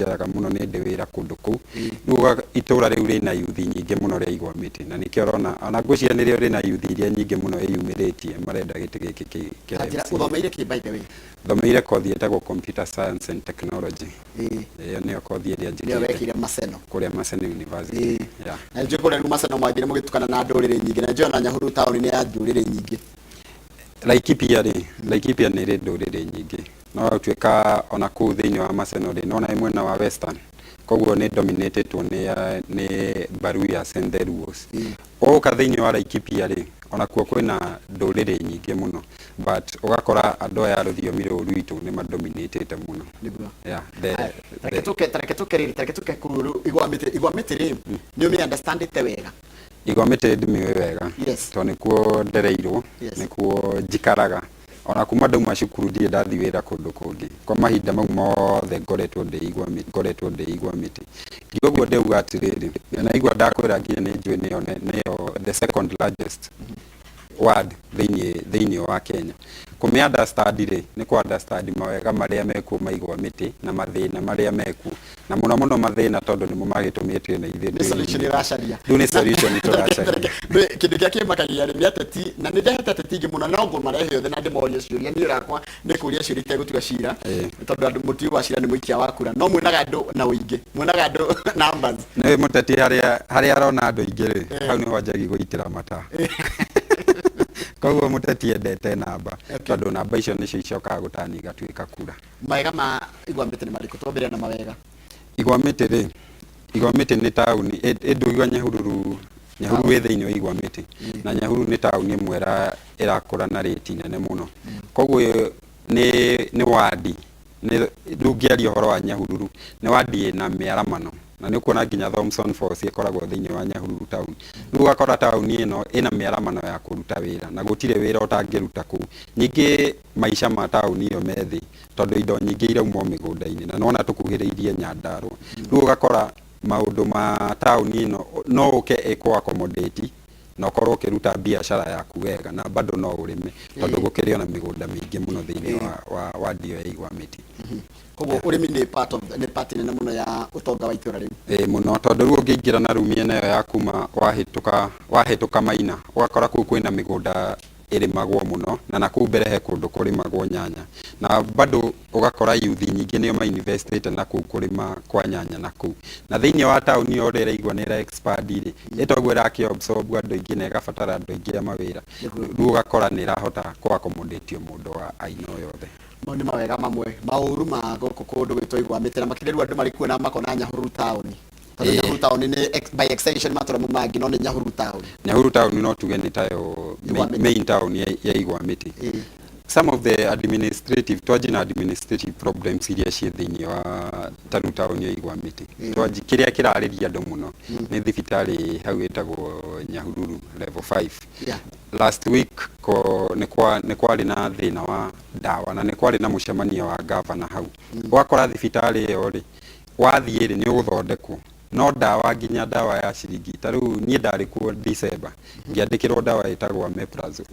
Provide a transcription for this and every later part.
Njaraga mũno, nĩ ndĩ wĩra kũndũ kũu. Rĩu itũra rĩu rĩna yuthi nyingĩ mũno rĩa Igwa Mĩtĩ, na nĩkĩo ũrona ona ngwĩciria nĩrĩo rĩna yuthi iria nyingĩ mũno ĩyumĩrĩtie marenda gĩtĩ gĩkĩ kĩa Ta njĩra, MCA. Ũthomeire kĩ, by the way? Thomeire kothi ĩtagwo computer science and technology. Ĩyo nĩyo kothi ĩrĩa Nĩyo njĩkĩte wekire Maseno. Kũrĩa Maseno University. Yeah. Na njũĩ kũrĩa rĩu Maseno mwathire mũgĩtukana na ndũrĩrĩ nyingĩ, na njũĩ ona Nyahururu taũni nĩ ya ndũrĩrĩ nyingĩ. Laikipia rĩ, Laikipia nĩ ĩrĩ ndũrĩrĩ nyingĩ, no tuĩka ona kũu thĩinĩ wa Maseno rĩ, nona ĩ mwena wa western, koguo nĩ dominated nĩ Baluhyas and the Luos. Ũka thĩinĩ wa Laikipia rĩ, onakuo kwĩna ndũrĩrĩ nyingĩ mũno, but ũgakora andũ aya a rũthiomi rũrũ rwitũ nĩ madominatĩte mũno. Yeah, Reke tũke, tareke tũke rĩrĩ, tareke tũke kũu rĩu Igwa Mĩtĩ. Igwa Mĩtĩ rĩ, nĩ ũmĩ understandĩte wega? Igwa Mĩtĩ ndĩmĩũĩ wega tondũ nĩkuo ndereirwo, nĩkuo njikaraga. Ona kuma ndauma cukuru ndirĩ ndathiĩ wĩra kũndũ kũngĩ. Kwa mahinda mau mothe ngoretwo ndĩ Igwa Mĩtĩ, ngoretwo ndĩ Igwa Mĩtĩ. Ngiuga ũguo ndĩrauga atĩrĩrĩ, na igua ndakwĩra nginya nĩ njũĩ nĩyo the second largest ward thĩinĩ wa Kenya. Kũmĩ understand rĩ, nĩ kũ understand mawega marĩa mekuo ma Igwa Mĩtĩ na mathĩna marĩa mekuo. Na mũno mũno mathĩna, tondũ nĩmo magĩtũmĩte na ithuĩ Nĩ solution ũracaria. Rĩu nĩ solution tũracaria. Kĩndũ kĩrĩa kĩmakagia rĩ, nĩ ateti, na nĩ ndehete ateti ingĩ mũno, no ngũmarehe othe na ndĩmorie ciũria. Niĩ rakwa nĩ kũria ciũria itegũtua cira, tondũ andũ mũtui wa cira nĩ mũikia wa kura, no mwĩnaga andũ na ũingĩ, mwĩnaga andũ numbers. Nĩ mũteti harĩa arona andũ aingĩ rĩ, hau nĩho anjagia gũitĩra mata. Koguo mũteti endete namba, tondũ namba icio nĩcio icokaga gũtani igatuĩka kura. Mawega ma Igwa Mĩtĩ nĩ marĩkũ? Twambĩrĩria na mawega. Igwa Mĩtĩ rĩ, Igwa Mĩtĩ nĩ taũni ĩndũigua Nyahururu. Nyahururu ĩ thĩinĩ wa Igwa Mĩtĩ, na Nyahururu nĩ taũni ĩmwe ĩrakũra na rĩti nene mũno. Koguo nĩ wandi, nĩ rĩu ngĩaria ũhoro wa Nyahururu, nĩ wandi ĩna mĩaramano, na nĩ ũkuona nginya Thomson Falls ĩkoragwo thĩinĩ wa Nyahururu town. Rĩu ũgakora taũni ĩno ĩna mĩaramano ya kũruta wĩra, na gũtirĩ wĩra ũtangĩruta kũu. Ningĩ maica ma taũni ĩyo me thĩ, tondũ indo nyingĩ irauma o mĩgũnda-inĩ, na nĩwona tũkuhĩrĩirie Nyandarũa. Rĩu ũgakora maũndũ ma taũni ĩno no ũke ĩkũ accommodate na ũkorwo ũkĩruta biacara yaku wega, na bado no ũrĩme, tondũ gũkĩrĩ ona mĩgũnda mĩingĩ mũno thĩinĩ wa wandi ĩyo ya Igwa Mĩtĩ. Koguo ũrĩmi nĩ part of nĩ part nene mũno ya ũtonga wa itũra rĩu. Ĩĩ mũno, tondũ rĩu ũngĩingĩra na rĩu mĩena ĩyo ya kuma wahĩtũka Maina, ũgakora kũu kwĩna mĩgũnda ĩrĩmagwo mũno, na nakũu mbere he kũndũ kũrĩmagwo nyanya, na bado ũgakora yuthi nyingĩ nĩo mainvestĩte na kũu kũrĩma kwa nyanya na kũu. Na thĩinĩ wa taũni ĩyo ũrĩa ĩraigua nĩ ĩra expand rĩ, ĩtoguo ĩrakĩ absorb andũ aingĩ na ĩgabatara andũ aingĩ a mawĩra. Rĩu ũgakora nĩ ĩrahota kũ accommodate o mũndũ wa aina o yothe. Mau nĩ mawega mamwe. Maũru ma gũkũ kũndũ gwĩtwo Igwa Mĩtĩ, na makĩria rĩu andũ marĩ kuo na makona Nyahururu taũni, tondũ Nyahururu taũni nĩ by extension matũra mau mangĩ, no nĩ Nyahururu taũni. Nyahururu taũni no tuge nĩ tayo Igwa main, Mĩtĩ. Main town ya Igwa Mĩtĩ. Some of the administrative, twanji na administrative problems iria ciĩ thĩinĩ wa tarĩu taũni ya Igwa Mĩtĩ. Twanji kĩrĩa kĩrarĩria andũ mũno nĩ thibitarĩ hau ĩtagwo Nyahururu level 5. Last week ko nĩ kwarĩ na thĩna wa ndawa, na nĩ kwarĩ na mũcemanio wa gavana hau. Ũgakora thibitarĩ ĩyo rĩ, wathiĩ rĩ, nĩ ũgũthondekwo, no ndawa, nginya ndawa ya ciringi, ta rĩu niĩ ndarĩ kuo December, ngĩandĩkĩrwo ndawa ĩtagwo Omeprazole,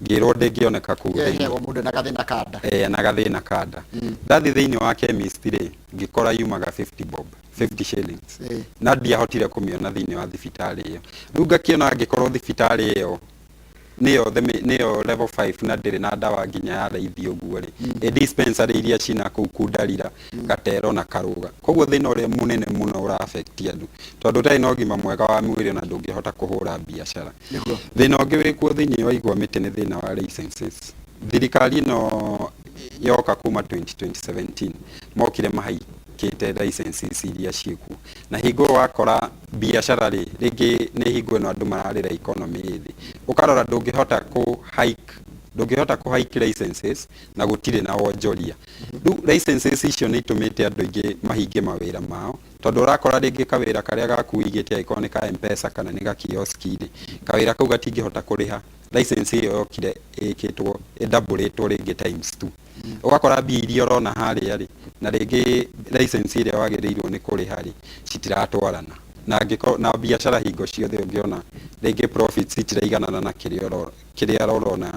ngĩrwo ndĩngĩoneka kũu thĩinĩ. Ĩheagwo mũndũ na gathĩna ka nda. Eh, na gathĩna ka nda. Ndathiĩ thĩinĩ wa chemist rĩ, ngĩkora yumaga 50 bob, 50 shillings, na ndiahotire kũmĩona thĩinĩ wa thibitarĩ ĩyo. Rĩu ngakĩona angĩkorwo thibitarĩ ĩyo nĩyo level 5 na ndĩrĩ na ndawa nginya ya raithi ũguo rĩ, ĩ dispensary iria cina kũu Kundarira, Gatero na Karũga? Koguo thĩna ũrĩa mũnene mũno ũra affect andũ, tondũ ũtarĩ na ũgima mwega wa mwĩrĩ ona ndũngĩhota kũhũra biacara. Thĩna ũngĩ wĩkuo thĩinĩ wa Igwa Mĩtĩ nĩ thĩna wa licenses. Thirikari ĩno yoka kuma 2017 mokire mahaikĩte licenses iria ciĩkuo, na hingo ĩyo wakora biacara rĩ, rĩngĩ nĩ hingo ĩno andũ mararĩra economy ĩ thĩ, ũkarora ndũngĩhota kũ hike licenses na gũtirĩ na wonjoria. Rĩu licenses icio nĩ itũmĩte andũ aingĩ mahinge mawĩra mao, tondũ ũrakora rĩngĩ kawĩra karĩa gaku wĩigĩte, angĩkorwo nĩ ka Mpesa kana nĩ ga kioski rĩ, kawĩra kau gatingĩhota kũrĩha license ĩyo yokire ĩkĩtwo ĩdoublĩtwo rĩngĩ times two. Ũgakora mbia iria ũrona harĩa rĩ, na rĩngĩ license ĩrĩa wagĩrĩirwo nĩ kũrĩha rĩ, citiratwarana. Na angĩkorwo na biacara hingo ciothe ũngĩona rĩngĩ profits citiraiganana na kĩrĩa ũrona.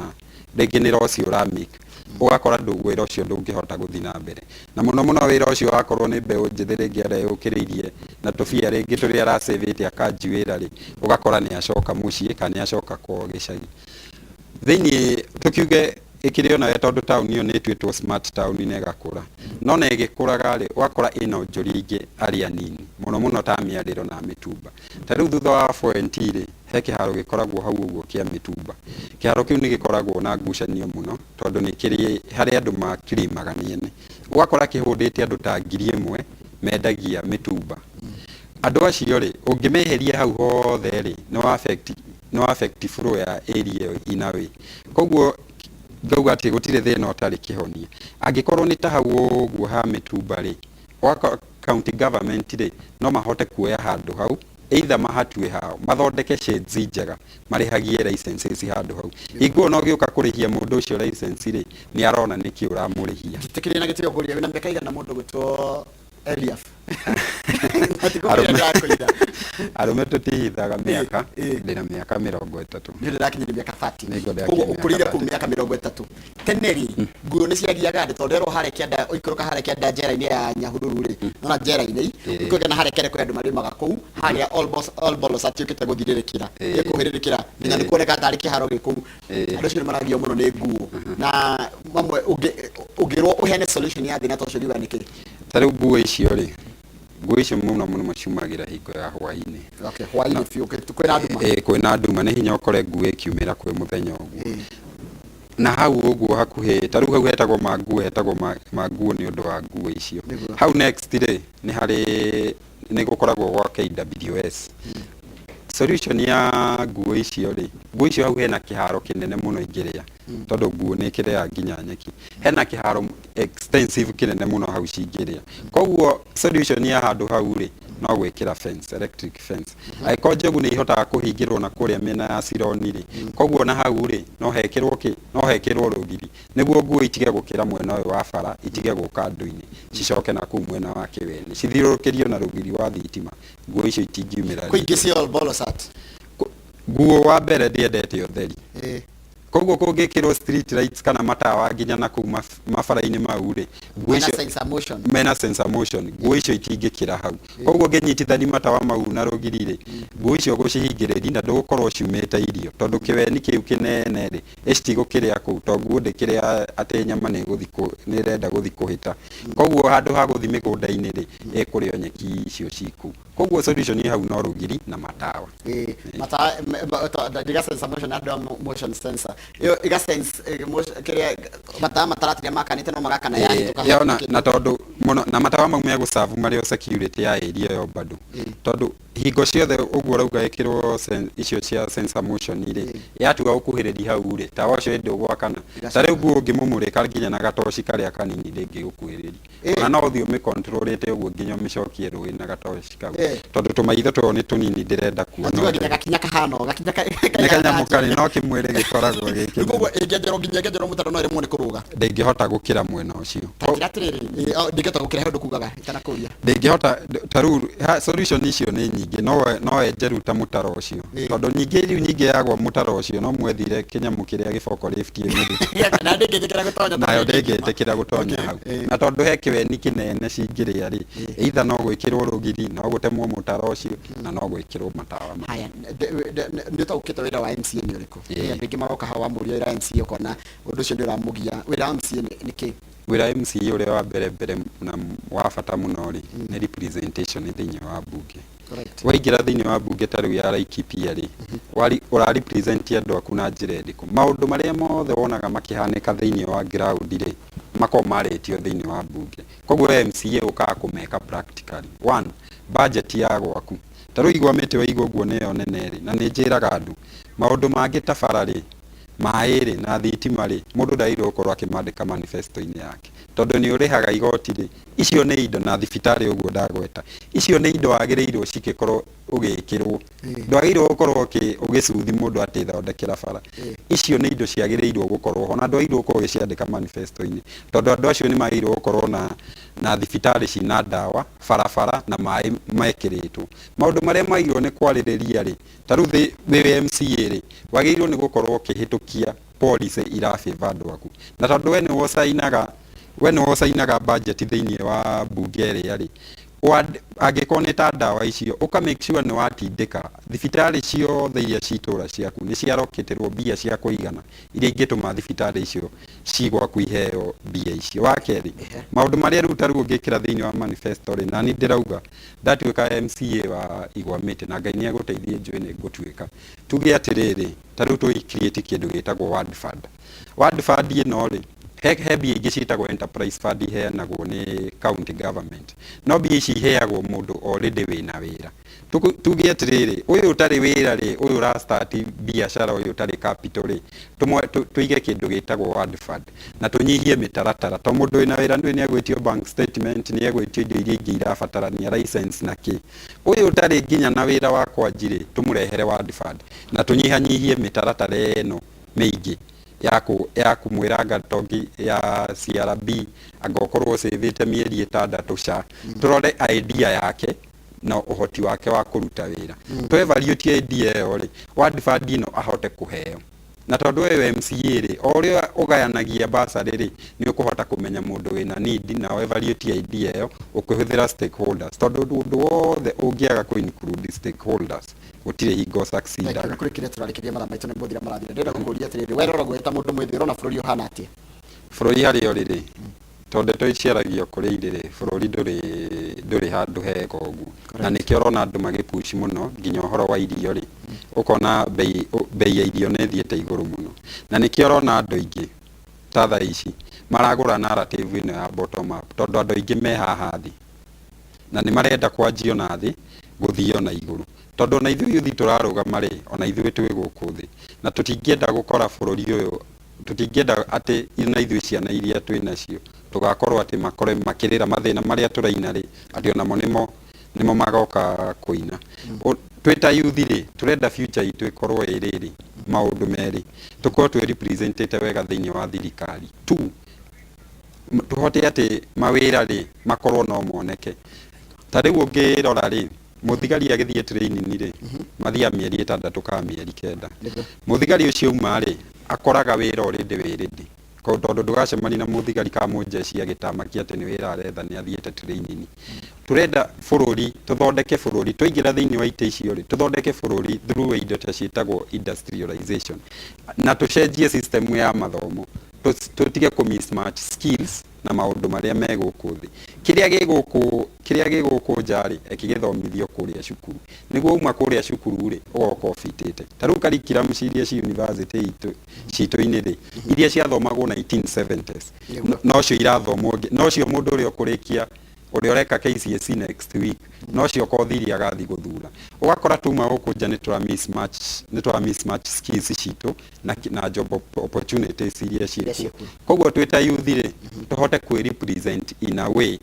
Rĩngĩ nĩ loss ũra make, ũgakora wĩra ũcio ndũngĩhota gũthiĩ na mbere. Na mũno mũno wĩra ũcio wakorwo nĩ mbeũ njĩthĩ rĩngĩ areyũkĩrĩirie na tũbia rĩngĩ tũrĩa aracĩvĩte akanji wĩra rĩ, ũgakora nĩ acoka mũciĩ kana nĩ acoka kwao gĩcagi. Thĩinĩ tũkiuge ĩkĩrĩ onayo, tondũ taũni ĩyo nĩ ĩtuĩtwo smart town na ĩgakũra, no na ĩgĩkũraga rĩ, ũgakora ĩna onjoria aingĩ arĩa anini mũno mũno ta mĩarĩro na mĩtumba. Ta rĩu thutha wa 4NT rĩ, he kĩharo gĩkoragwo hau ũguo kĩa mĩtumba. Kĩharo kĩu nĩ gĩkoragwo na ngucanio mũno, tondũ nĩ kĩrĩ harĩa andũ makirimaga nĩ ene. Ũgakora kĩhũndĩte andũ ta 1000 mendagia mĩtumba. Andũ acio rĩ, ũngĩmeheria hau hothe rĩ, nĩ wa affect flow ya area ĩyo in a way. Koguo ngauga atĩ gũtirĩ thĩna ũtarĩ kĩhonia. Angĩkorwo nĩ ta hau ũguo ha mĩtumba rĩ, ũgakora county government rĩ, no mahote kuoya handũ hau, either mahatue hao, mathondeke sheds njega, marĩhagie licenses handũ hau. Hingo ĩyo ona ũgĩũka kũrĩhia mũndũ ũcio license rĩ, nĩ arona nĩkĩ ũramũrĩhia. Njĩtĩkĩrie na gĩtĩo kũria, wĩna mĩaka igana mũndũ gwĩtwo Elias? Matikũkĩra ndakũira. Arũme tũtihithaga mĩaka. Ndĩna mĩaka 30. Nĩ ndĩrakinyĩria mĩaka 30. Nĩguo ndĩrakinyia Koguo mĩaka ũkũrĩire kũu 30. Mĩaka 30 tene rĩ, nguo nĩ ciagiaga andũ? Tondũ rerwo harĩa kĩanda, ũikũrũka harĩa kĩanda njera-inĩ ya Nyahururu rĩ, nona njera-inĩ ũikũrũka na harĩa kĩanda, kwĩ andũ marĩmaga kũu harĩa Olbolosat yũkĩte gũthirĩrĩkĩra, ĩkũhĩrĩrĩkĩra nginya nĩ kuoneka tarĩ kĩharo gĩ kũu. Andũ acio nĩ maragio mũno nĩ nguo na mamwe. Ũngĩrwo ũheane solution ya thĩna ta ũcio, ũngiuga nĩkĩ? Ta rĩu nguo icio rĩ, nguo icio mũno mũno ciumagĩra hingo ya hwaĩ-inĩ. Okay, hwaĩ-inĩ biũ kwĩna nduma. Ĩ, kwĩna nduma. Nĩ hinya ũkore nguo ĩkiumĩra kwĩ mũthenya ũguo. Na hau ũguo hakuhĩ, ta rĩu hau hetagwo manguo, hetagwo manguo nĩ ũndũ wa nguo icio. Hau next rĩ, nĩ harĩ nĩ gũkoragwo gwa KWS. Solution ya nguo icio rĩ, nguo icio hau hena kĩharo kĩnene mũno ingĩrĩa, tondũ nguo nĩ ĩkĩrĩaga nginya nyeki. Hena kĩharo extensive kĩnene mũno hau cingĩrĩa. Koguo solution ya handũ hau rĩ, no gwĩkĩra fence, electric fence. Angĩkorwo njogu nĩ ihotaga kũhingĩrwo na kũrĩa mĩena ya Sironi rĩ, koguo na hau rĩ, no hekĩrwo kĩ, no hekĩrwo rũgiri, nĩguo nguo itige gũkĩra mwena ũyũ wa bara, itige gũka andũ-inĩ, cicoke na kũu mwena wa kĩweni, cithiũrũrũkĩrio na rũgiri wa thitima. Nguo icio itingiumĩra. Kwĩ ingĩ cia Olbolosat. Nguo wa mbere ndĩendete ũtheri. Koguo kũngĩkĩrwo street lights kana matawa nginya na kũu mabara-inĩ mau rĩ, nguo mena icio sensor motion. Mena sensor motion, nguo icio itingĩkĩra hau. Koguo ngĩnyitithani matawa mau na rũgiri rĩ, nguo icio gũcihingĩrĩria na ndũgũkorwo ciumĩte irio, tondũ kĩweni kĩu kĩnene rĩ, ĩcitigũkĩrĩa kũu, to nguo ndĩkĩrĩa atĩ nyama nĩ ĩgũthiĩ nĩ ĩrenda gũthiĩ kũhĩta. Koguo handũ ha gũthiĩ mĩgũnda-inĩ rĩ, ĩkũrĩa nyeki icio ciku. Koguo solution ĩ hau no rũgiri na matawa. Ĩĩ, matawa ndiga sensor motion, andũ a motion sensor ĩyo iga sense kĩrĩa matawa mataratiria makanĩte no magakana yahĩtũka. Yona na tondũ mũno na matawa mau megũcabu marĩ o security ya area ĩyo bado, tondũ hingo ciothe ũguo ũrauga ĩkĩrwo icio cia sensor motion rĩ, yatua gũkuhĩrĩria hau rĩ, tawa ũcio ĩndĩ ũgwakana. Ta rĩu nguo ũngĩmũmũrĩka nginya na gatoci karĩa kanini, ndĩngĩgũkuhĩrĩria. Ona no ũthiĩ ũmĩcontrolĩte ũguo nginya ũmĩcokie rũĩ na gatoci kau, tondũ tũmaitho twao nĩ tũnini, ndĩrenda kuona. Tiga nginya gakinya kahana o gakinya nĩ kanyamũ karĩ no kĩmwĩrĩ gĩkoragwo gĩ Rĩu koguo kĩnene. Ĩngĩenjerwo nginya ĩngĩenjerwo mũtaro no ĩremwo nĩ kũrũga. Ndĩngĩhota gũkĩra mwena ũcio. Ta njĩra atĩrĩrĩ, ndingĩhota gũkĩra he ũndũ kugaga itanakũria. Ndĩngĩhota. Ta rĩu solution icio nĩ nyingĩ, no enjeru ta mũtaro ũcio, tondũ nyingĩ rĩu nyingĩ yagwa mũtaro ũcio no mwethire kĩnyamũ kĩrĩa gĩboko lift ĩmũrute. Na ndĩngĩtĩkĩra gũtonya. Nayo ndĩngĩtĩkĩra gũtonya hau. Na tondũ he kĩweni kĩnene cingĩrĩa rĩ, either no gwĩkĩrwo rũgiri, no gũtemwo mũtaro ũcio, na no gwĩkĩrwo matawa mau. Haya, nĩ ũtaũkĩte wĩra wa MCA nĩ ũrĩkũ? Nĩ andũ aingĩ maroka haha, wamũria wĩra wa MCA ũkona ũndũ ũcio nĩ ũramũgia. Wĩra wa MCA nĩ kĩ? Wĩra wa MCA ũrĩa wa mbere mbere na wa bata mũno rĩ, nĩ representation thĩinĩ wa mbunge. Waingĩra thĩinĩ wa mbunge ta rĩu ya Laikipia rĩ, ũra represent andũ aku na njĩra ĩrĩkũ? Maũndũ marĩa mothe wonaga makĩhanĩka thĩinĩ wa ground rĩ, makoragwo marĩtio thĩinĩ wa mbunge. Koguo we MCA ũkaga kũmeka practically. One, budget ya gwaku. Ta rĩu igwa mĩtĩ waigua ũguo nĩyo nene rĩ, na nĩ njĩraga andũ maũndũ mangĩ ta bara rĩ, maĩ rĩ, na thitima rĩ, mũndũ ndagĩrĩirwo gũkorwo akĩmandĩka manifesto-inĩ yake, tondũ nĩ ũrĩhaga igoti rĩ, icio nĩ indo, na thibitarĩ ũguo ndagweta, icio nĩ indo wagĩrĩirwo cigĩkorwo ũgĩkĩrwo. Ndwagĩrĩirwo gũkorwo ũgĩcuthi mũndũ atĩ thondekera bara. Icio nĩ indo ciagĩrĩirwo gũkorwo ho, na ndwagĩrĩirwo gũkorwo ũgĩciandĩka manifesto-inĩ, tondũ andũ acio nĩ magĩrĩirwo gũkorwo na thibitarĩ cina ndawa, barabara na maĩ mekĩrĩtwo. Maũndũ marĩa magĩrĩirwo nĩ kwarĩrĩria rĩ, ta rĩu wĩ MCA rĩ, wagĩrĩirwo nĩ gũkorwo ũkĩhĩtũkia. policy ira favor andũ aku. Na tondũ we nĩwe ũcainaga, we nĩwe ũcainaga budget thĩinĩ wa mbunge ĩrĩa rĩ, angĩkorwo nĩ ta ndawa icio, ũka make sure nĩ watindĩka thibitarĩ ciothe iria ci itũra ciaku nĩ ciarokĩtĩrwo mbia cia kũigana iria ingĩtũma thibitarĩ icio ci gwaku iheo mbia icio. Wa kerĩ, maũndũ marĩa rĩu ta rĩu ũngĩkĩra thĩinĩ wa manifesto rĩ, nani ndĩrauga ndatuĩka MCA wa Igwamĩtĩ na Ngai nĩ egũteithie njũĩ nĩ ngũtuĩka, tuge atĩrĩrĩ, ta rĩu tũ create kĩndũ gĩtagwo ward fund. Ward fund ĩno rĩ, he mbia ingĩ ciĩtagwo enterprise fund iheanagwo nĩ county government, no mbia ici iheagwo mũndũ already wĩna wĩra. Tuge atĩrĩrĩ, ũyũ ũtarĩ wĩra rĩ, ũyũ ũra start biacara, ũyũ ũtarĩ capital rĩ, tũige kĩndũ gĩtagwo ward fund na tũnyihie mĩtaratara, to mũndũ wĩna wĩra nĩ egwĩtio bank statement, nĩ egwĩtio indo iria ingĩ irabatarania, license na kĩ. Ũyũ ũtarĩ nginya na wĩra wa kwanji rĩ, tũmũrehere ward fund na tũnyihanyihie mĩtaratara ĩno mĩingĩ ya kũmwĩra anga tongi ya CRB anga ũkorwo ũcĩvĩte mĩeri 6 ca tũrore idea yake na ũhoti wake wa kũruta wĩra. Tũ evaluate idea ĩyo rĩ, ward fund ĩno ahote kũheo. Na tondũ we MCA rĩ, o ũrĩa ũgayanagia bursary rĩ, nĩ ũkũhota kũmenya mũndũ wĩna need na evaluate idea ĩyo ũkĩhũthĩra stakeholders, tondũ ũndũ wothe ũngĩaga kũ include stakeholders gũtirĩ hingo succeedaga. Kũrĩ kĩrĩa tũrarĩkĩria, mathaa maitũ nĩ mũthira marathira. Ndĩrenda gũkũria atĩrĩrĩ, we rora gwĩta mũndũ mwĩthĩ, ũrona bũrũri ũhana atĩa? Bũrũri harĩa ũrĩ rĩ, tondũ ndeto iciaragio kũrĩa irĩ rĩ, bũrũri ndũrĩ handũ hega ũguo, na nĩkĩo ũrona andũ magĩpush mũno nginya ũhoro wa irio rĩ, ũkona bei ya irio nĩ ĩthiĩte igũrũ mũno, na nĩkĩo ũrona andũ aingĩ ta thaa ici maragũra narrative ĩno ya bottom up, tondũ andũ aingĩ me haha thĩ na nĩ marenda kwanjio na thĩ gũthio na igũrũ, tondũ ona ithuĩ youth tũrarũgama rĩ, ona ithuĩ twĩ gũkũ thĩ na tũtingĩenda gũkora bũrũri ũyũ, tũtingĩenda atĩ na ithuĩ ciana iria twĩ nacio tũgakorwo atĩ makore makĩrĩra mathĩna marĩa tũraina rĩ, atĩ onamo nĩmo magoka kũina. Twĩ ta youth rĩ, tũrenda future itũ ĩkorwo ĩ rĩrĩ maũndũ merĩ, tũkorwo twĩ representĩte wega thĩinĩ wa thirikari tu, tũhote atĩ mawĩra rĩ makorwo no moneke. Ta rĩu ũngĩrora rĩ, mũthigari agĩthiĩ training rĩ, mathiaga mĩeri 6 kana mĩeri 9. Mũthigari ũcio auma rĩ, akoraga wĩra already wĩ ready, tondũ ndũgacemania na mũthigari kana mũjeshi agĩtamakia atĩ nĩ wĩra aretha, nĩ athiĩte training. Tũrenda bũrũri, tũthondeke bũrũri, twaingĩra thĩinĩ wa itĩ icio rĩ, tũthondeke bũrũri through indo ta ciĩtagwo industrialization, na tũcenjie system ya mathomo, tũtige kũ mismatch skills na maũndũ marĩa me gũkũ thĩ. Kĩrĩa gĩ gũkũ nja rĩ, ĩkĩgĩthomithio kũrĩa cukuru, nĩguo uma kũrĩa cukuru rĩ, ũgoka ũbitĩte. Ta rĩu curriculum iria ci university itũ citũ-inĩ rĩ, iria ciathomagwo 1970s, nocio irathomwo, nocio mũndũ ũrĩa ũkũrĩkia, ũrĩa ũreka KCSE next week, nocio kothi iria agathiĩ gũthura. Ũgakora tuma gũkũ nja nĩ tũra mismatch skills citũ na job opportunities iria ciĩkuo. Koguo twĩ ta youth rĩ, tũhote kwĩ represent in a way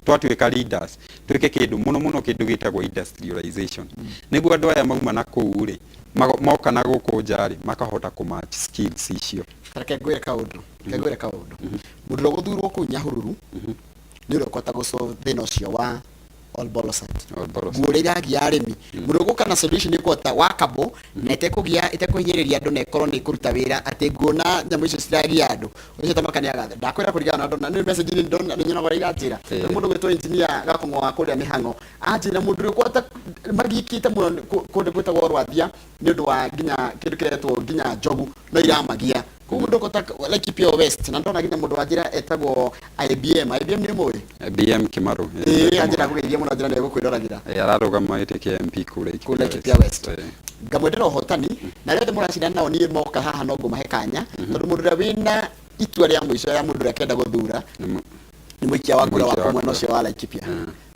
twatuĩka leaders, twĩke kĩndũ mũno mũno kĩndũ gĩtagwo industrialization, nĩguo andũ aya mauma na kũu rĩ, moka na gũkũ nja rĩ, makahota kũ match skills icio. Reke ngwĩre kaũndũ, reke ngwĩre kaũndũ. Mũndũ ũrĩa ũgũthurwo kũu Nyahururu nĩ ũrĩa ũkũhota gũsolve thĩna ũcio wa Olbolosat, nguo ũrĩa iragia arĩmi. Mũndũ ũgũka na solution ĩkũhota workable na ĩtekũgia, ĩtekũhinyĩrĩria andũ, na ĩkorwo nĩ ĩkũruta wĩra, atĩ nguona nyamũ icio ciragia andũ, ũcio tamaka nĩ agathe. Ndakwĩra kũringana na ndona nĩ message nĩ ndona nĩ nyonaga ũrĩa iranjĩra. Mũndũ gwĩtwo engineer Gakũng'o wa kũrĩa mĩhang'o anjĩra mũndũ ũrĩa ũkũhota magiĩkĩte mũno kũndũ gwĩtagwo Rwathia nĩ ũndũ wa nginya kĩndũ kĩretwo nginya njogu no iramagia koguo mũndũ ũkũhota Laikipia West. Na ndona nginya mũndũ wanjĩra etagwo IBM, IBM nĩ mũĩ? BM Kimaru. Ĩĩ, anjĩra kũgeithia mũno, anjĩra nĩ egũkwĩroragĩra. Ararũgama gĩtĩ kĩa MP kũrĩa kũu Laikipia West. Ngamwendera ũhotani na arĩa othe mũracindana nao. Niĩ moka haha no ngũmahe kanya, tondũ mũndũ ũrĩa wĩna itua rĩa mũico ya mũndũ ũrĩa akenda gũthura nĩ mũikia wa kura Mũikia wa wa mwena kura. ũcio wa Laikipia.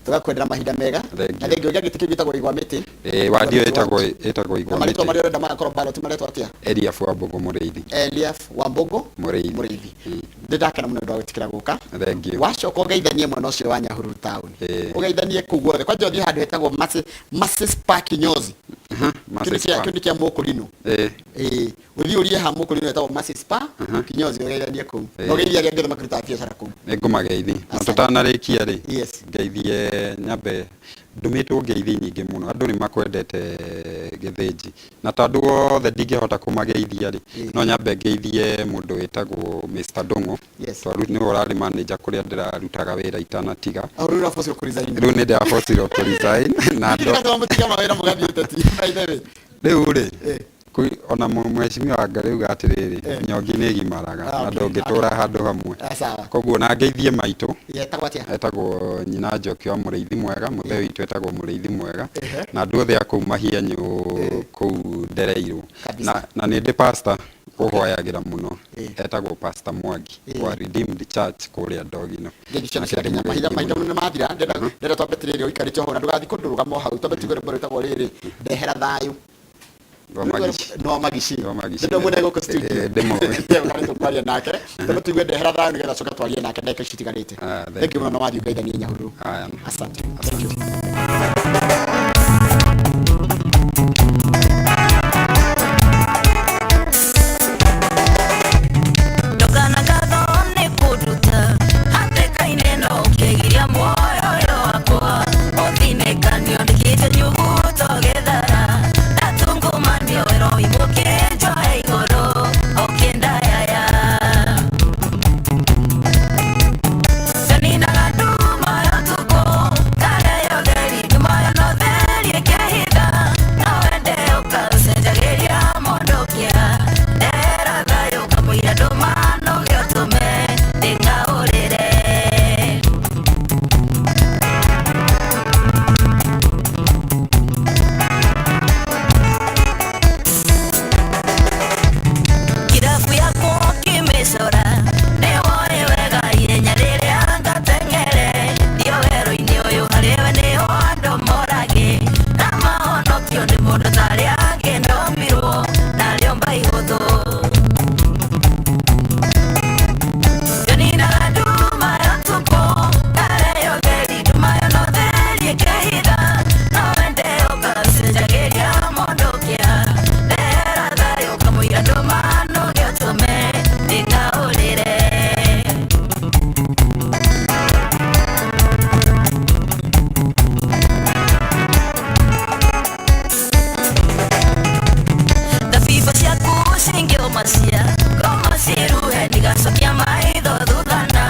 Tũgakwendera mahinda mega. Thank Na you. thengiũ gĩa gĩtĩ kĩu gĩtagwo Igwa Mĩtĩ. Ĩĩ, wadi ĩyo ĩtagwo Na Igwa marĩtwa Mĩtĩ. marĩa ũrenda magakorwo ballot maretwo atĩa? Elias Wambugu Mũrĩithi. Elias Wambugu Mũrĩithi. Mũrĩithi, ndĩndakena mũno nĩ ũndũ wa gwĩtĩkĩra gũka. Thank you. Wacoka ũgeithanie mwena ũcio wa Nyahururu town. Ũgeithanie kũu guothe, kwanja ũthiĩ handũ hetagwo Masis Park Kinyozi. Kĩndũ Masis kĩa Park. kĩndũ kĩa Mũkũrinũ. Ĩĩ, ũthiĩ ũrie ha Mũkũrinũ hetagwo Masis Park Kinyozi, ũgeithanie kũu na ũgeithie arĩa angĩ othe makĩrutaga biacara kũu. Nĩ ngũmageithi na Asante. Tũtanarĩkia rĩ, ngeithie, nyambe ndũmĩtwo ngeithi nyingĩ mũno, andũ nĩ makwendete. Gĩthĩnji. Na tondũ othe ndingĩhota kũmageithia rĩ, no nyambe ngeithie mũndũ wĩtagwo Mr. Ndũng'ũ. Yes. Tondũ nĩwe ũrarĩ manager kũrĩa ndĩrarutaga wĩra itanatiga. O rĩu ũrabocirwo kũ resign. Rĩu nĩ ndĩrabocirwo kũ resign na ndo Nĩ mũtiga mawĩra mũgathiĩ ũteti by the way. Rĩu rĩ, Eh. ona mheshimiwa Wangarĩ auga atĩrĩrĩ, Eh. nyongi nĩ ĩgimaraga Ah, na okay. ndũngĩtũra handũ hamwe. Ah, sawa. Koguo na ngeithie maitũ. Yetagwo atĩa? Etagwo nyina Njoki wa Mũrĩithi Mwega, mũthee witũ etagwo Mũrĩithi Mwega, Ehe. na andũ othe a kũu Mahianyũ kũu ndereirwo. Kabisa. Na nĩ ndĩ pastor ũhoyagĩra mũno, Eh. etagwo Pastor Mwangi Eh. wa Redeemed Church kũrĩa Ndogino. Ngeithi ciothe Nake cia Kenya. Mahinda ndĩmũgeithie mahinda mũno. nĩ mathira. Ndĩrenda twambe tĩrĩrĩ ũikarĩte ho na ndũgathiĩ kũndũ rũgama o hau. Twambe tũigue rwĩmbo rwĩtagwo rĩrĩ ndehera thayũ. Rwa Magici. Rwa Magici. Rwa Magici. Ndĩrenda muone gũkũ studio. Eh, ndĩmũĩ. Ndĩrenda tũkwaria nake. Twambe tũigue ndehera thayũ nĩgetha coke twarie nake ndagĩka ici itigarĩte. Ah, thank Thank you you. mũno na wathiĩ ũgeithanie Nyahururu. Haya. Asante. Thank you. Ndũkana ngatho nĩ kũnduta hatĩka-inĩ no ũkĩgiria muoyo ũyũ wakwa ũthinĩkanio ndĩkĩte nyuguto gĩthara ndatungumanio ĩroimũkĩnjoe igũrũ ũkĩndayaya. Ndaninaga nduma ya ũtukũ, ndarĩa ũtheri, nduma ya ũtheri ĩkĩhitha, no wende ũkaũcenjagĩria mũndũ kĩa. Ndehera thayũ kamũira ndũma nũge ũtũme ndĩng'aũrĩre. Kirabu yakwa ũkĩmĩcora nĩwoĩ wega ihenya rĩrĩa ngateng'ere ndio werũ-inĩ ũyũ harĩ we nĩho andũ moragĩ na mahonokio nĩ mũndũ tarĩa angĩ ndomirwo narĩo mba ihũthũ. Ndaninaga nduma ya ũtukũ, ndarĩa ũtheri, nduma ya ũtheri ĩkĩhitha, no wende ũkacenjagĩria mũndũ kĩa. Ndehera thayũ kamũira ndũma nũge ũtũme ndĩng'aũrĩre. Thabibũ ciaku cingĩũma cia ngoma ciĩruhe ndigacokia maitho thuthana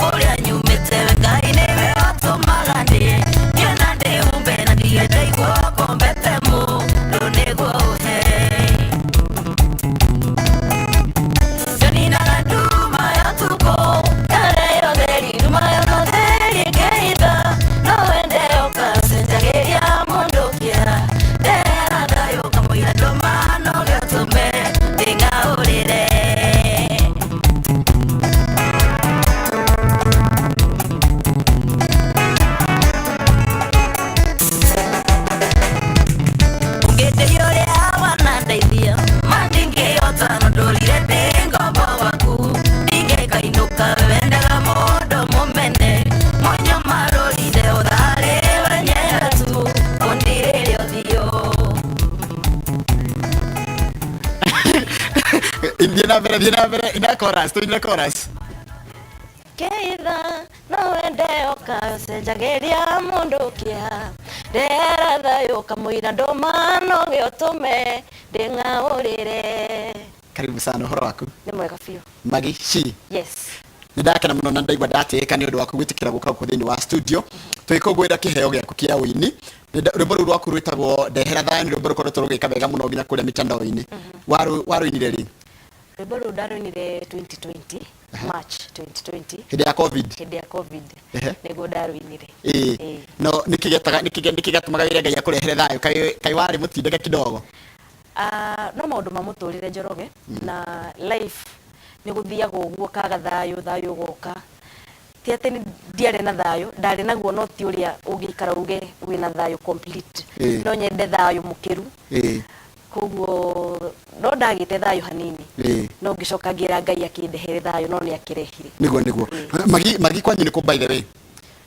kũrĩa nyumĩte we Ngai nĩwe ũtũmaga ndĩe ndiĩ na ndĩhumbe na ndige ndaigua ngombete mũndũ nĩguo ũhe. Ndaninaga nduma ya ũtukũ, ndarĩa ũtheri, nduma ya ũtheri ĩkĩhitha, no wende ũkacenjagĩria mũndũ kĩa. Ndehera thayũ kamũira ndũma nũge ũtũme ndĩng'aũrĩre. Ũngĩndeithia ũrĩa wanandeithia, ma ndingĩhota no ndũrire ndĩ ngombo waku. Ndingĩkainũka we wendaga mũndũ mũmene, mũnyamarũrire ũtharĩ we nyenda tu, ũndirĩre ũthiũ. Thiĩ na mbere, thiĩ na mbere. Ina chorus, tũine chorus. Keitha no wende ũkacenjagĩria mũndũ kĩa ndehera thayũ kamũira ndũma noge ũtũme ndĩng'aũrĩre. Karibu sana, ũhoro waku? Nĩ mwega biũ. Magici. Yes. Nĩ ndakena mũno na ndaigua ndatĩĩka nĩ ũndũ waku gwĩtĩkĩra gũka gũkũ thĩinĩ wa studio tũgĩkũngũĩra kĩheo gĩaku kĩa ũini. Rwĩmbo rũu rwaku rwĩtagwo ndehera thayũ nĩ rwĩmbo rũkoretwo rũgĩka wega mũno nginya kũrĩa mitandao-inĩ. Warũinire rĩ? Rwĩmbo rũu ndarũinire 2020, March 2020. Hĩndĩ ya COVID. Hĩndĩ ya COVID. Ehe. Nĩguo ndarũinire. Ĩĩ. Ĩĩ. No nĩkĩ gĩataga nĩkĩ gĩatũmaga wĩre Ngai akũrehere thayũ? Kaĩ warĩ mũtindĩke kidogo? Ah, no maũndũ ma mũtũrĩre Njoroge na life nĩ gũthiaga ũguo kaga thayũ, thayũ ũgoka. Ti atĩ ndiarĩ na thayũ, ndarĩ naguo no ti ũrĩa ũngĩikara uge wĩna thayũ complete. Ĩĩ. No nyende thayũ mũkĩru. Ĩĩ. Koguo no ndagĩte thayũ hanini. Ĩĩ. No ngĩcoka ngĩra Ngai akĩndehere thayũ no nĩ akĩrehire. Nĩguo nĩguo. Magi Magi kwanyu nĩ kũ by the way?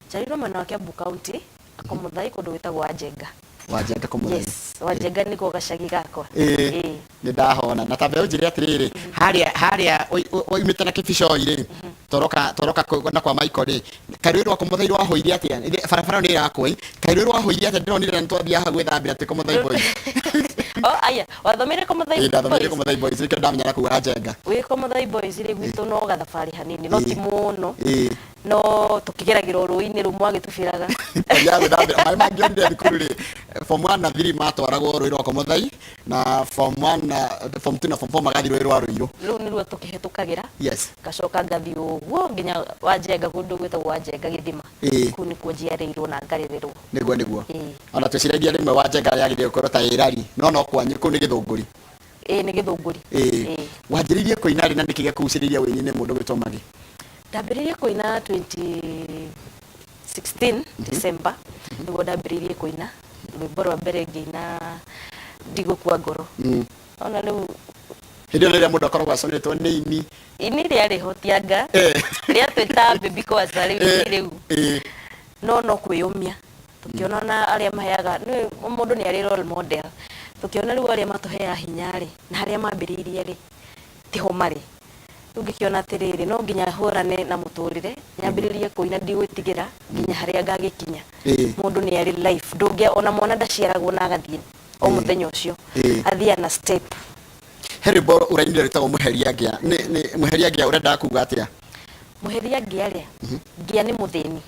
Njiarirwo mwena wa Kiambu County, Komuthai kũndũ gwĩtagwo Wanjenga. Wanjenga Komuthai. Yes, Wanjenga nĩkuo gacagi gakwa. Ĩĩ. Ĩĩ. Nĩ ndahona na tambe ũnjĩre atĩrĩrĩ harĩa oimĩte na kĩbicoi rĩ toroka na kwa Michael rĩ kaĩ rũĩ rwa Komuthai rwahũire atĩa? Barabara nĩ ĩrakwo ĩ kaĩ rũĩ rwahũire atĩa? Ndĩronire na nĩtwathiaga hau gwĩthambĩra twĩ Komuthai boys. Oh, aya wathomeire Komothai? Ĩĩ, ndathomeire Boys? Komothai Boys, nĩkĩo ndamenya na kũu Wanjenga. Wĩ Komothai Boys rĩ, gwitũ no gathabarĩ hanini, no ti mũno. No tũkĩgeragĩra rũĩ-inĩ rũu mwagĩtubĩraga. Ya gwĩthambĩra maĩ mangĩonire thukuru rĩ, form 1 na 3 matwaragwo rũĩ rwa Komothai, na form 1 na form 2 na form 4 magathiĩ rũĩ rwa Rũirũ. Rũu nĩruo tũkĩhetũkagĩra. Yes. Ngacoka ngathiĩ ũguo nginya Wanjenga, kũndũ gwĩtagwo Wanjenga gĩthima. Kũu nĩkuo njiarĩirwo na ngarererwo. Nĩguo. Ĩĩ. Ona twĩciragia rĩmwe Wanjenga yagĩrĩire gũkorwo ta ĩrari, no kwanyu kũu nĩ Gĩthũngũri. Ĩĩ, nĩ Gĩthũngũri. Ĩĩ. Ĩĩ. Wanjĩrĩirie kũina rĩ, na nĩkĩ gĩakũgucĩrĩirie wĩini-inĩ mũndũ gwĩtwo Maggie? Ndambĩrĩirie kũina 2016 December, nĩguo ndambĩrĩirie kũina. Rwĩmbo rwa mbere ngĩina "Ndigũkua Ngoro". Ona rĩu. Hĩndĩ ĩyo rĩrĩa mũndũ akoragwo aconetwo nĩ ini. Ini rĩarĩ hotianga rĩatwĩta baby kwanza rĩu. Rĩu no kwĩyũmia, tũkĩona na arĩa maheaga nĩ mũndũ nĩ arĩ role model, tũkĩona rĩu arĩa matũheaga hinya rĩ, na harĩa mambĩrĩirie rĩ, tiho marĩ rĩu. Ngĩkĩona atĩrĩrĩ, no nginya hũrane na mũtũrĩre, nyambĩrĩrie kũina ndigwĩtigĩra nginya harĩa ngagĩkinya. Mũndũ nĩ arĩ life, ndũngĩ ona mwana ndaciaragwo na agathiĩ o mũthenya ũcio. Athiaga na step. He rwĩmbo ũrainire rwĩtagwo "Mũheria Ngĩa". Nĩ "Mũheria Ngĩa" ũrendaga kuga atĩa? Mũheria ngĩa rĩ, ngĩa nĩ mũthĩni.